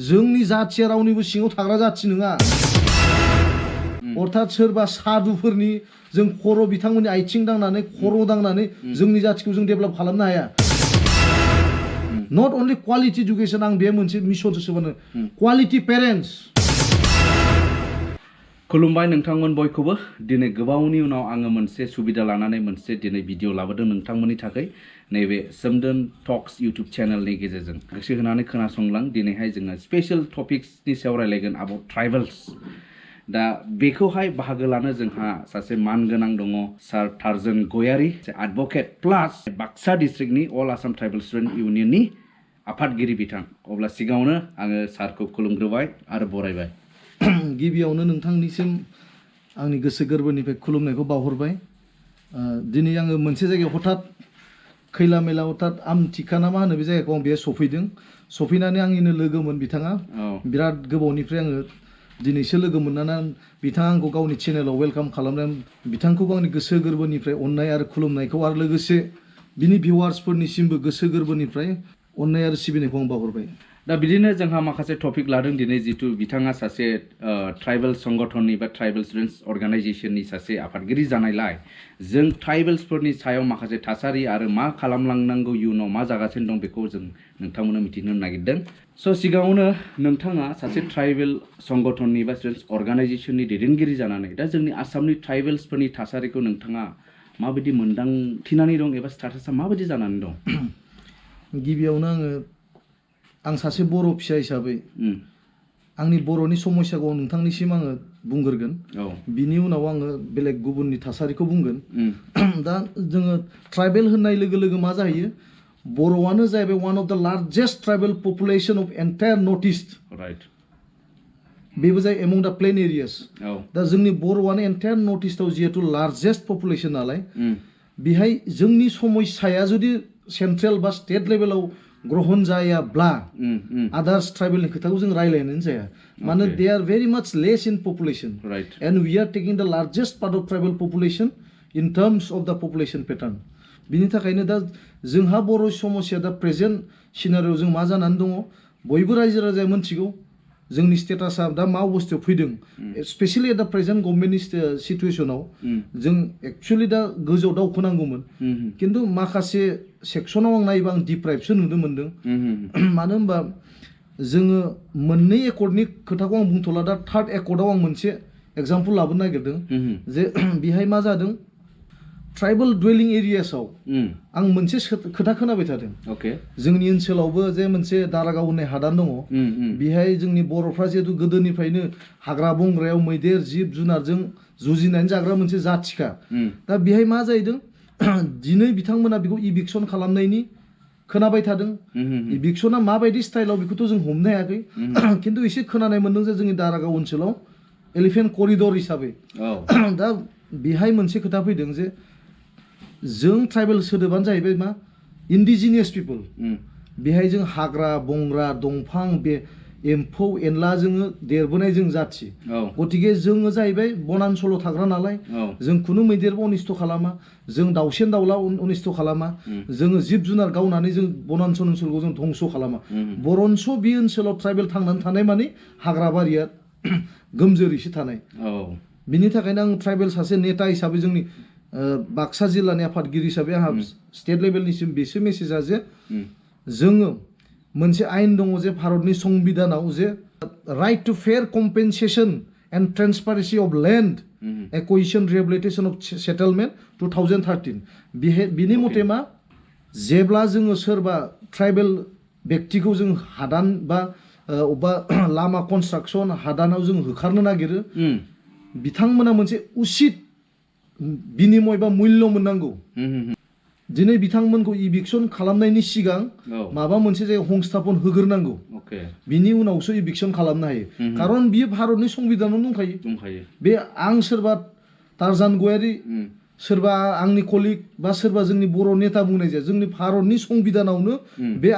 जोंनि जाथिया रावनिबो सिङाव थाग्रा जाथि नङा अर्थात सोरबा साधुफोरनि जों खर' बिथांमोननि आथिं दांनानै खर' दांनानै जोंनि जाथिखौ जों डेभेलप खालामनो हाया नट अनलि क्वालिटी एजुकेशन आं बे मोनसे मिसनसो सोबानो क्वालिटी पेरेन्ट्स खुलुमबाय नोंथांमोन बयखौबो दिनै गोबावनि उनाव आङो मोनसे सुबिदा लानानै मोनसे दिनै भिडिअ लाबोदों नोंथांमोननि थाखाय नैबे सोमदोन टक्स इउट्युब चेनेलनि गेजेरजों गोसो होनानै खोनासंलां दिनैहाय जोङो स्पेशल टपिक्सनि सायाव रायलायगोन अबाउट ट्राइबेल्स दा बेखौहाय बाहागो लानो जोंहा सासे मानगोनां दङ सार टार्जन गयारि एडभकेट प्लास बाक्सा डिस्ट्रिक्टनि अल आसाम ट्राइबेल स्टुडेन्ट इउनियननि आफादगिरि बिथां अब्ला सिगाङावनो आङो सारखौ खुलुमग्रोबाय आरो बरायबाय गिबियावनो नोंथांनिसिम आंनि गोसो गोरबोनिफ्राय खुलुमनायखौ बावहरबाय दिनै आङो मोनसे जायगायाव हठात खैला मैला हठात आमथिखा ना मा होनो बे जायगाखौ आं बेयाव सफैदों सफैनानै आंनिनो लोगोमोन बिथाङा बिराद गोबावनिफ्राय आङो दिनैसो लोगो मोननानै बिथाङा आंखौ गावनि चेनेलाव वेलकाम खालामनानै बिथांखौ गावनि गोसो गोरबोनिफ्राय अननाय आरो खुलुमनायखौ आरो लोगोसे बिनि भिउवार्सफोरनिसिमबो गोसो गोरबोनिफ्राय अननाय आरो सिबिनायखौ आं बावहरबाय दा बिदिनो जोंहा माखासे टपिक लादों दिनै जितु बिथाङा सासे ट्राइबेल संगठननि बा ट्राइबेल स्टुडेन्टस अर्गानाइजेसननि सासे आफादगिरि जानायलाय जों ट्राइबेल्सफोरनि सायाव माखासे थासारि आरो मा खालामलांनांगौ इयुनाव मा जागासिनो दं बेखौ जों नोंथांमोननो मिथिनो नागिरदों स' सिगाङावनो नोंथाङा सासे ट्राइबेल संगठननि बा स्टुडेन्टस अर्गानाइजेसननि दैदेनगिरि जानानै दा जोंनि आसामनि ट्राइबेल्सफोरनि थासारिखौ नोंथाङा माबायदि मोनदांथिनानै दं एबा स्टेटासा माबायदि जानानै दं गिबियावनो आं सासे बर' फिसा हिसाबै आंनि बर'नि समस्याखौ नोंथांनिसिम आङो बुंग्रोगोन बिनि उनाव आङो बेलेग गुबुननि थासारिखौ बुंगोन दा जोङो ट्राइबेल होननाय लोगो लोगो मा जाहैयो बर'आनो जाहैबाय वान अफ द largest tribal population of entire north east right बेबो जाय एमंग द प्लेन एरियास दा जोंनि बर'आनो एन्टायार नर्थ इस्टआव जिहेतु लार्जेस्ट पपुलेसन नालाय बेहाय जोंनि समस्याया जुदि सेन्ट्रेल बा स्टेट लेभेलाव ग्रहण जायाब्ला आदार्स ट्राइबेलनि खोथाखौ जों रायलायनानै जाया मानो दे are very much less in population and we are taking the largest part of tribal population in terms of the population pattern बिनि थाखायनो दा जोंहा बर' समस्या दा प्रेजेन्ट सिनारियाव जों मा जानानै दङ बयबो रायजो राजाया मिथिगौ जोंनि स्टेटासा दा मा अबस्थायाव फैदों स्पेसियेलि दा प्रेजेन्ट गभर्नमेन्टनि सिटुवेसनाव जों एक्सुवेलि दा गोजौआव दावखोनांगौमोन खिन्थु माखासे सेक्सनाव आं नायोबा आं डिप्राइभसो नुनो मोनदों मानो होनबा जोङो मोननै एकर्डनि खोथाखौ आं बुंथ'ला दा थार्ड एकर्डआव आं मोनसे एग्जाम्पल लाबोनो नागिरदों जे बेहाय मा जादों ट्राइबेल डुवेलिं एरियासआव आं मोनसे खोथा खोनाबाय थादों जोंनि ओनसोलावबो जे मोनसे दारागाव होननाय हादान दङ बेहाय जोंनि बर'फ्रा जिहेतु गोदोनिफ्रायनो हाग्रा बंग्रायाव मैदेर जिब जुनारजों जुजिनानै जाग्रा मोनसे जाथिखा दा बेहाय मा जाहैदों दिनै बिथांमोना बेखौ इभिक्सन खालामनायनि खोनाबाय थादों इभिक्सना माबायदि स्टाइलाव बेखौथ' जों हमनो हायाखै खिन्थु एसे खोनानाय मोनदों जे जोंनि दारागाव ओनसोलाव एलिफेन्ट करिडर हिसाबै दा बेहाय मोनसे खोथा फैदों जे जों ट्राइबेल सोदोबानो जाहैबाय मा इन्डिजिनियास पिपोल बेहाय जों हाग्रा बंग्रा दंफां बे एम्फौ एनला जोङो देरबोनाय जों जाथि गतिके जोङो जाहैबाय बनान्चलाव थाग्रा नालाय जों खुनु मैदेरबो अनिस्थ' खालामा जों दाउसेन दाउला अनिस्थ' खालामा जोङो जिब जुनार गावनानै जों बनान्चल ओनसोलखौ जों धंस' खालामा बरन्स बे ओनसोलाव ट्राइबेल थांनानै थानाय माने हाग्रा बारिया गोमजोरैसो थानाय बिनि थाखायनो आं ट्राइबेल सासे नेता हिसाबै जोंनि बाक्सा जिल्लानि आफादगिरि हिसाबै आंहा स्टेट लेभेलनिसिम बेसो मेसेजआ जे जोङो मोनसे आयेन दङ जे भारतनि संबिधानाव जे right to fair compensation and transparency of land acquisition rehabilitation of settlement 2013 बिनि मथे मा जेब्ला जोङो सोरबा ट्राइबेल बेक्तिखौ जों हादान बा अबेबा लामा कनस्ट्राक्सन हादानाव जों होखारनो नागिरो बिथांमोना मोनसे उचित बिनिमय बा मुल्य मोननांगौ दिनै बिथांमोनखौ इभिक्सन खालामनायनि सिगां माबा मोनसे जायगायाव हंस्थापन होग्रोनांगौ बिनि उनावसो इभिक्सन खालामनो हायो खारन बियो भारतनि संबिधानाव दंखायो बे आं सोरबा टार्जान गयारि सोरबा आंनि कलिग बा सोरबा जोंनि बर' नेता बुंनाय जाया जोंनि भारतनि संबिधानावनो बे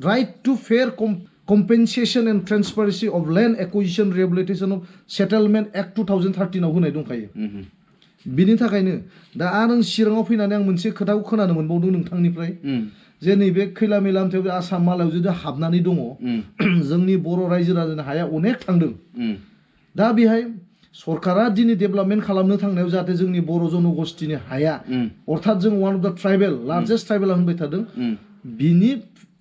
right to fair compensation and transparency of land acquisition rehabilitation of settlement act 2013 आव होनाय दंखायो बिनि थाखायनो दा आं चिराङाव फैनानै आं मोनसे खोथाखौ खोनानो मोनबावदों नोंथांनिफ्राय जे नैबे खैला मैलामथायाव आसाम मालायाव जुदि हाबनानै दङ जोंनि बर' रायजो राजानि हाया अनेक थांदों दा बेहाय सरकारा दिनै डेभेलपमेन्ट खालामनो थांनायाव जाहाथे जोंनि बर' जनगोष्ठीनि हाया अर्थात जों वान अफ द ट्राइबेल लार्जेस्ट ट्राइबेल होनबाय थादों बिनि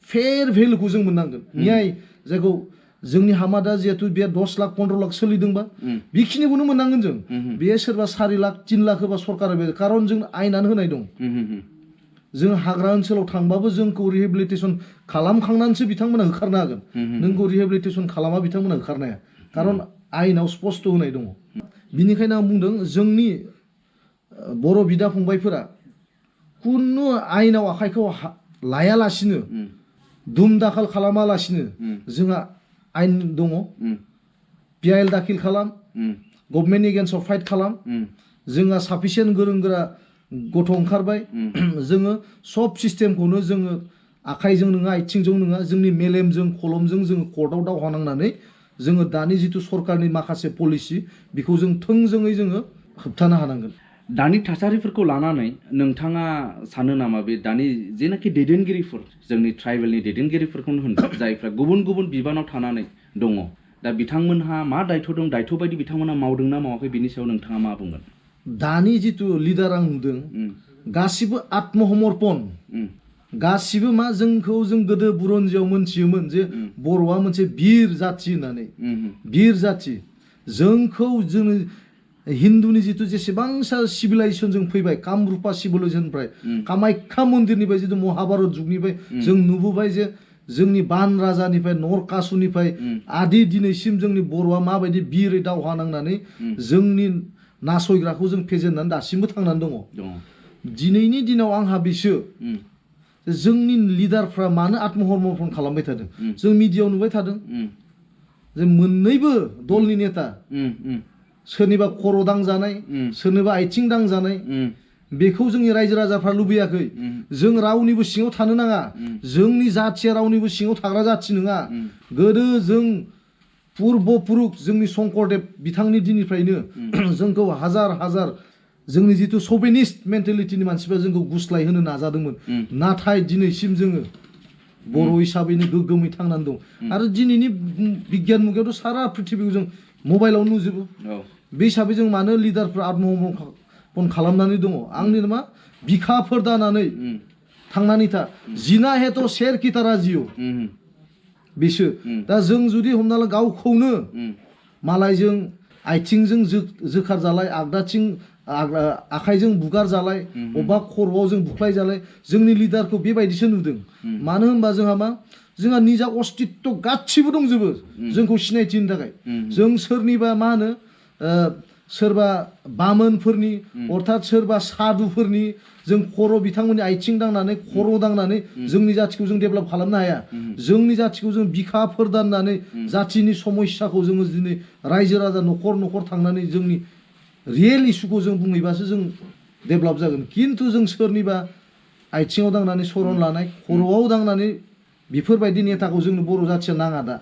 फेर भेलुखौ जों मोननांगोन न्याय जायखौ जोंनि हामा दा जिहेतु बे 10 लाख 15 लाख सोलिदोंबा बेखिनिखौनो मोननांगोन जों बे सोरबा 4 लाख 3 लाख होबा सरकारा बे खारन जों आयेनानो होनाय दं जों हाग्रा ओनसोलाव थांबाबो जोंखौ रिहेबिलिटेसन खालामखांनानैसो बिथांमोना होखारनो हागोन नोंखौ रिहेबिलिटेसन खालामा बिथांमोना होखारनो हाया खारन आयेनाव स्पष्ट होनाय दङ बिनिखायनो आं बुंदों जोंनि बर' बिदा फंबायफोरा कुनु आयेनाव आखाइखौ लायालासिनो दुम दाखाल खालामालासिनो जोंहा आयेन दङ पिआइएल दाखिल खालाम गभर्नमेन्ट एगेन्स्टआव फाइट खालाम जोंहा साफिसियेन्ट गोरों गोरा गथ' ओंखारबाय जोङो सब सिस्टेमखौनो जोङो आखाइजों नङा आथिंजों नङा जोंनि मेलेमजों खलमजों जोङो कर्टआव दावहा नांनानै जोङो दानि जिथु सरकारनि माखासे पलिसि बेखौ जों थोंजोङै जोङो होबथानो हानांगोन दानि थासारिफोरखौ लानानै नोंथाङा सानो नामा बे दानि जेनाखि दैदेनगिरिफोर जोंनि ट्राइबेलनि दैदेनगिरिफोरखौनो होन जायफ्रा गुबुन गुबुन बिबानाव थानानै दङ दा बिथांमोनहा मा दायथ' दं दायथ' बायदि बिथांमोना मावदोंना मावाखै बिनि सायाव नोंथाङा मा बुंगोन दानि जिथु लिडार आं नुदों गासिबो आत्महमर्पन गासिबो मा जोंखौ जों गोदो बुरन्जियाव मोनथियोमोन जे बर'आ मोनसे बिर जाथि होननानै बिर जाथि जोंखौ जोङो हिन्दुनि जिथु जेसेबांसा सिभिलाइजेसन जों फैबाय कामरुपा सिभिलाइजेसननिफ्राय कामाख्या मन्दिरनिफ्राय जिथु महाभारत जुगनिफ्राय जों नुबोबाय जे जोंनि बान राजानिफ्राय नरकासुनिफ्राय आदि दिनैसिम जोंनि बर'आ माबायदि बिरै दावहा नांनानै जोंनि नासयग्राखौ जों फेजेननानै दासिमबो थांनानै दङ दिनैनि दिनाव आंहा बिसो जोंनि लिडारफ्रा मानो आत्महर्मन खालामबाय थादों जों मिडियायाव नुबाय थादों जे मोननैबो दलनि नेता सोरनिबा खर' दांजानाय सोरनिबा आथिं दांजानाय बेखौ जोंनि रायजो राजाफ्रा लुबैयाखै जों रावनिबो सिङाव थानो नाङा जोंनि जाथिया रावनिबो सिङाव थाग्रा जाथि नङा गोदो जों पुर्ब पुरुख जोंनि शंकरदेब बिथांनि दिननिफ्रायनो जोंखौ हाजार हाजार जोंनि जिथु सभेनिस्ट मेन्टेलिटिनि मानसिफ्रा जोंखौ गुस्लाय होनो नाजादोंमोन नाथाय दिनैसिम जोङो बर' हिसाबैनो गोग्गोमै थांनानै दं आरो दिनैनि बिगियान मुगायावथ' सारा पृथिबीखौ जों मबाइलावनो नुजोबो बे हिसाबै जों मानो लिडारफ्रा आत्महर्मन खालामनानै दङ आंनि मा बिखाफोर दानानै थांनानै था जिना हेथ' शेर की तारा जिउ बेसो दा जों जुदि हमना ला गावखौनो मालायजों आथिंजों जोखार जालाय आगदाथिं आखाइजों बुगार जालाय अबा खर'आव जों बुख्लाय जालाय जोंनि लिडारखौ बेबायदिसो नुदों मानो होनबा जोंहा मा जोंहा निजा अस्तित्व गासिबो दंजोबो जोंखौ सिनायथिनो थाखाय जों सोरनिबा मा होनो सोरबा बामोनफोरनि अर्थात सोरबा साधुफोरनि जों खर' बिथांमोननि आथिं दांनानै खर' दांनानै जोंनि जाथिखौ जों डेभेलप खालामनो हाया जोंनि जाथिखौ जों बिखाफोर दाननानै जाथिनि समस्याखौ जोङो दिनै रायजो राजा न'खर न'खर थांनानै जोंनि रियेल इस्युखौ जों बुंहैबासो जों डेभेलप जागोन खिन्थु जों सोरनिबा आथिङाव दांनानै सरन लानाय खर'आव दांनानै बेफोरबायदि नेताखौ जोंनो बर' जाथिया नाङा दा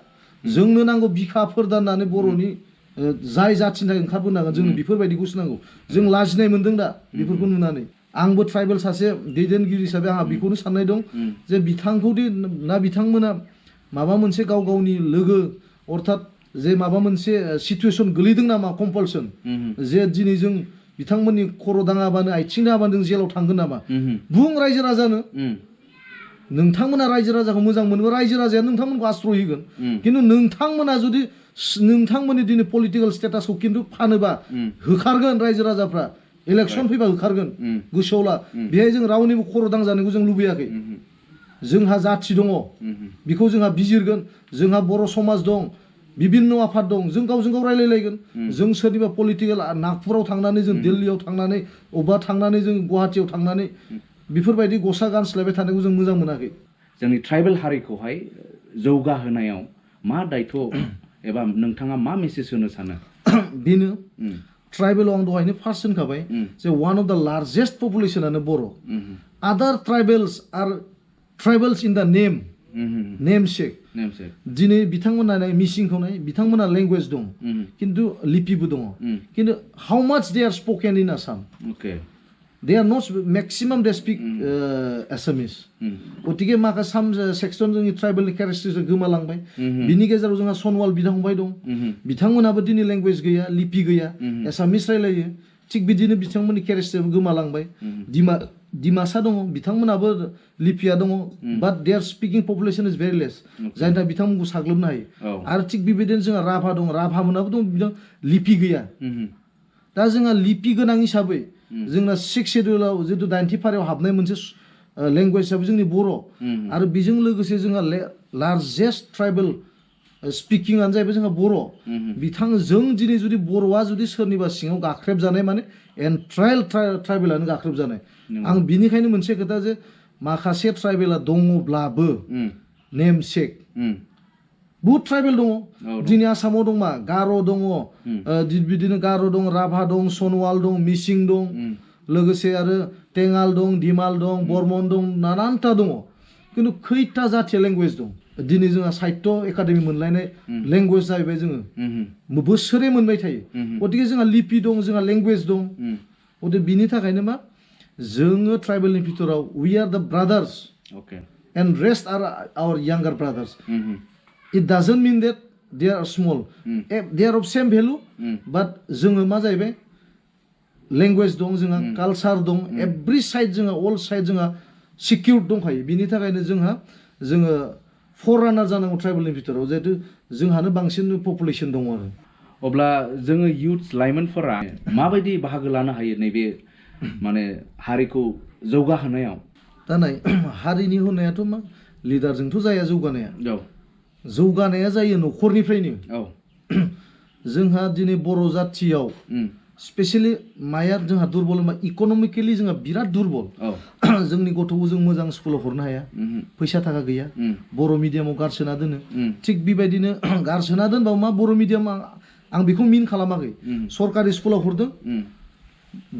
जोंनो नांगौ बिखाफोर दाननानै बर'नि जाय जाथिनि थाखाय ओंखारबोनांगोन जोंनो बेफोरबायदिखौसो नांगौ जों लाजिनाय मोनदों दा बेफोरखौ नुनानै आंबो ट्राइबेल सासे दैदेनगिरि हिसाबै आंहा बेखौनो साननाय दं जे बिथांखौदि ना बिथांमोना माबा मोनसे गाव गावनि लोगो अर्थात जे माबा मोनसे सिचुवेसन गोलैदों नामा कम्पालसन जे दिनै जों बिथांमोननि खर' दाङाबानो आथिं दाङाबानो जों जेलाव थांगोन नामा बुं रायजो राजानो नोंथांमोना रायजो राजाखौ मोजां मोनबा रायजो राजाया नोंथांमोनखौ आश्रय होगोन खिन्थु नोंथांमोना जुदि नोंथांमोननि दिनै पलिटिकेल स्टेटासखौ खिन्थु फानोबा होखारगोन रायजो राजाफ्रा इलेक्सन फैबा होखारगोन गोसोआव ला बेहाय जों रावनिबो खर' दांजानायखौ जों लुबैयाखै जोंहा जाथि दङ बेखौ जोंहा बिजिरगोन जोंहा बर' समाज दं बिभिन्न आफाद दं जों गावजों गाव रायलायलायगोन जों सोरनिबा पलिटिकेल नागपुराव थांनानै जों दिल्लीयाव थांनानै अबेबा थांनानै जों गुवाहाटियाव थांनानै बेफोरबायदि गसा गानस्लायबाय थानायखौ जों मोजां मोनाखै जोंनि ट्राइबेल हारिखौहाय जौगाहोनायाव मा दायथ' एबा नोंथाङा मा मेसेज होनो सानो बेनो ट्राइबेलाव आं दहायनो फार्स्ट होनखाबाय जे वान अफ द लार्जेस्ट पपुलेसनानो बर' आदार ट्राइबेल्स आर ट्राइबेल्स इन द नेम शेक दिनै बिथांमोना मिसिंखौ नाय बिथांमोना लेंगुवेज दं खिन्थु लिपिबो दङ खिन्थु हाउ माच they are spoken in Assam they are not maximum they speak Assamese गतिके माखासे साम सेक्सन जोंनि ट्राइबेलनि केरेक्टारिस्टिक्स गोमालांबाय बिनि गेजेराव जोंहा सनवाल बिदा फंबाय दं बिथांमोनाबो दिनै लेंगुवेज गैया लिपि गैया एसामिस रायलायो थिग बिदिनो बिथांमोननि केरेक्टारिस्टिक्स गोमालांबाय दिमासा दङ बिथांमोनाबो लिपिया दङ but their speaking population is very less जायनि थाखाय बिथांमोनखौ साग्लोबनो हायो आरो थिग बेबायदिनो जोंहा राभा दं राभामोनाबो दं बिथां लिपि गैया दा जोंहा लिपि गोनां हिसाबै जोंना 6 शेड्युलाव जितु 90 फारियाव हाबनाय मोनसे लेंगुवेज हिसाबै जोंनि बर' आरो बेजों लोगोसे जोंहा लार्जेस्ट ट्राइबेल स्पिकिंआनो जाहैबाय जोंहा बर' जों दिनै जुदि बर'आ जुदि सोरनिबा सिङाव गाख्रेबजानाय माने एन्ट्राइल ट्राइबेलानो गाख्रेबजानाय आं बिनिखायनो मोनसे खोथा जे माखासे ट्राइबेला दङब्लाबो नेमसेक बहुत ट्राइबेल दङ दिनै आसामाव दं मा गार' दङ बिदिनो गार' दं राभा दं सनवाल दं मिसिं दं लोगोसे आरो टेङाल दं दिमाल दं बर्मन दं नानानथा दङ खिन्थु खैथा जाथिया लेंगुवेज दं दिनै जोंहा साहित्य एकाडेमि मोनलायनाय लेंगुवेज जाहैबाय जोङो बोसोरै मोनबाय थायो गतिके जोंहा लिपि दं जोंहा लेंगुवेज दं गतिके बिनि थाखायनो मा जोङो ट्राइबेलनि भितराव we are the brothers and rest are our younger brothers It doesn't mean that they are small. They are of same value, but जोङो मा जाहैबाय language दं जोंहा culture दं every side जोंहा all side जोंहा secure दंखायो बिनि थाखायनो जोङो forerunner जानांगौ ट्राइबेलनि भितराव जिहेतु जोंहानो बांसिन पपुलेसन दङ आरो अब्ला जोङो युथ लाइमोनफोरा माबायदि बाहागो लानो हायो नैबे माने हारिखौ जौगाहोनायाव दा नाय हारिनि होनायाथ' मा लिडारजोंथ' जाया जौगानाया जायो न'खरनिफ्रायनो जोंहा दिनै बर' जाथियाव स्पेशली माया जोंहा दुरबल मा इक'नमिकेलि जोंहा बिराद दुरबल जोंनि गथ'खौ जों मोजां स्कुलाव हरनो हाया फैसा थाखा गैया बर' मिडियामाव गारसोना दोनो थिग बेबायदिनो गारसोना दोनबाबो मा बर' मिडियाम आं बेखौ मिन खालामाखै सरकारि स्कुलाव हरदों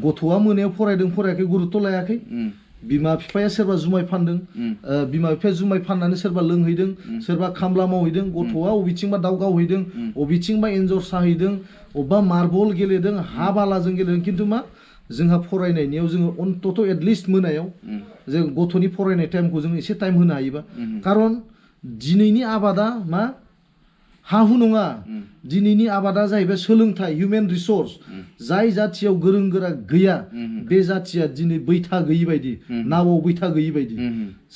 गथ'आ मोनायाव फरायदों फरायाखै गुरुत्त' लायाखै बिमा बिफाया सोरबा जुमाय फानदों बिमा बिफाया जुमाय फाननानै सोरबा लोंहैदों सोरबा खामला मावहैदों गथ'आ अबेथिंबा दाउ गावहैदों अबेथिंबा एन्जर साहैदों अबेबा मार्बल गेलेदों हा बालाजों गेलेदों खिन्थु मा जोंहा फरायनायनियाव जोङो अन्तत' एटलिस्ट मोनायाव जों गथ'नि फरायनाय टाइमखौ जों एसे टाइम होनो हायोबा खारन दिनैनि आबादा मा हा हु नङा दिनैनि आबादा जाहैबाय सोलोंथाइ हिउमेन रिसोर्स जाय जाथियाव गोरों गोरा गैया बे जाथिया दिनै बैथा गैयि बायदि नावआव बैथा गैयि बायदि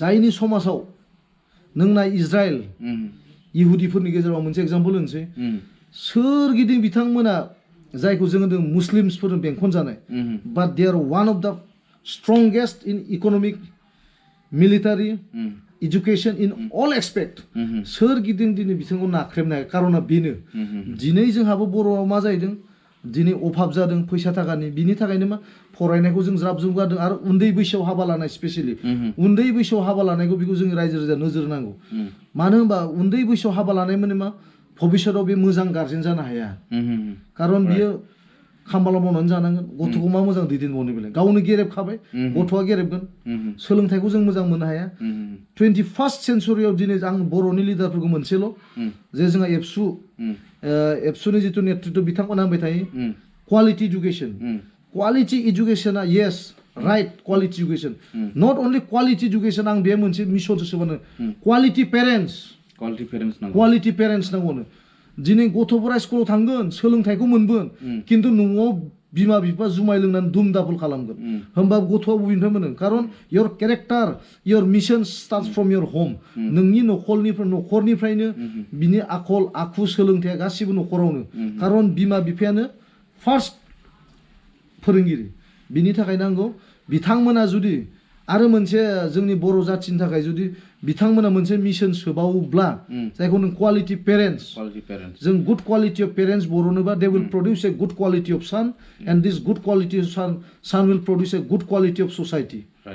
जायनि समाजाव नोंना इजराइल इहुदिफोरनि गेजेराव मोनसे एग्जाम्पल होनोसै सोरगिदिं बिथांमोना जायखौ जोङो होनदों मुस्लिम्सफोरजों बेंखन जानाय but they are one of the strongest in economic military education in all aspect सोरगिदिं दिनै बिथांखौ नाख्रेबनाय कारना बेनो दिनै जोंहाबो बर'आव मा जाहैदों दिनै अभाब जादों फैसा थाखानि बिनि थाखायनो मा फरायनायखौ जों ज्राब ज्रुब गारदों आरो उन्दै बैसोआव हाबा लानाय स्पेसियेलि उन्दै बैसोआव हाबा लानायखौ बेखौ जोंनि रायजो राजा नोजोर होनांगौ मानो होनबा उन्दै बैसोआव हाबा लानाय माने मा भबिष्यतआव बे मोजां गार्जेन जानो हाया कारन बियो खामाला मावनानै जानांगोन गथ'खौ मा मोजां दैदेनबावनो बेलाय गावनो गेरेबखाबाय गथ'आ गेरेबगोन सोलोंथाइखौ जों मोजां मोननो हाया 21st सेन्चुरियाव दिनै आं बर'नि लिडारफोरखौ मोनसेल' जे जोंहा एबसुनि जिथु नेतृत्व बिथांमोना होनबाय थायो क्वालिटि इडुकेसना yes right quality education not only quality education आं बे मोनसे मिसनसो सोबानो क्वालिटि पेरेन्ट्स नांगौनो दिनै गथ'फोरा स्कुलाव थांगोन सोलोंथाइखौ मोनगोन खिन्थु न'आव बिमा बिफा जुमाय लोंनानै दुम दाबुल खालामगोन होमबा गथ'आ बबेनिफ्राय मोनो कारन your character your mission start from your होम नोंनि न'खरनिफ्रायनो बिनि आखल आखु सोलोंथाइया गासिबो न'खरावनो कारन बिमा बिफायानो फार्स्ट फोरोंगिरि बिनि थाखाय नांगौ बिथांमोना जुदि आरो मोनसे जोंनि बर' जाथिनि थाखाय जुदि बिथांमोना मोनसे मिशन सोबावोब्ला जायखौ नों क्वालिटि पेरेन्ट्स जों गुड क्वालिटि अफ पेरेन्ट्स बर'नोबा they will produce a good quality of son and this good quality of son will produce a good quality of society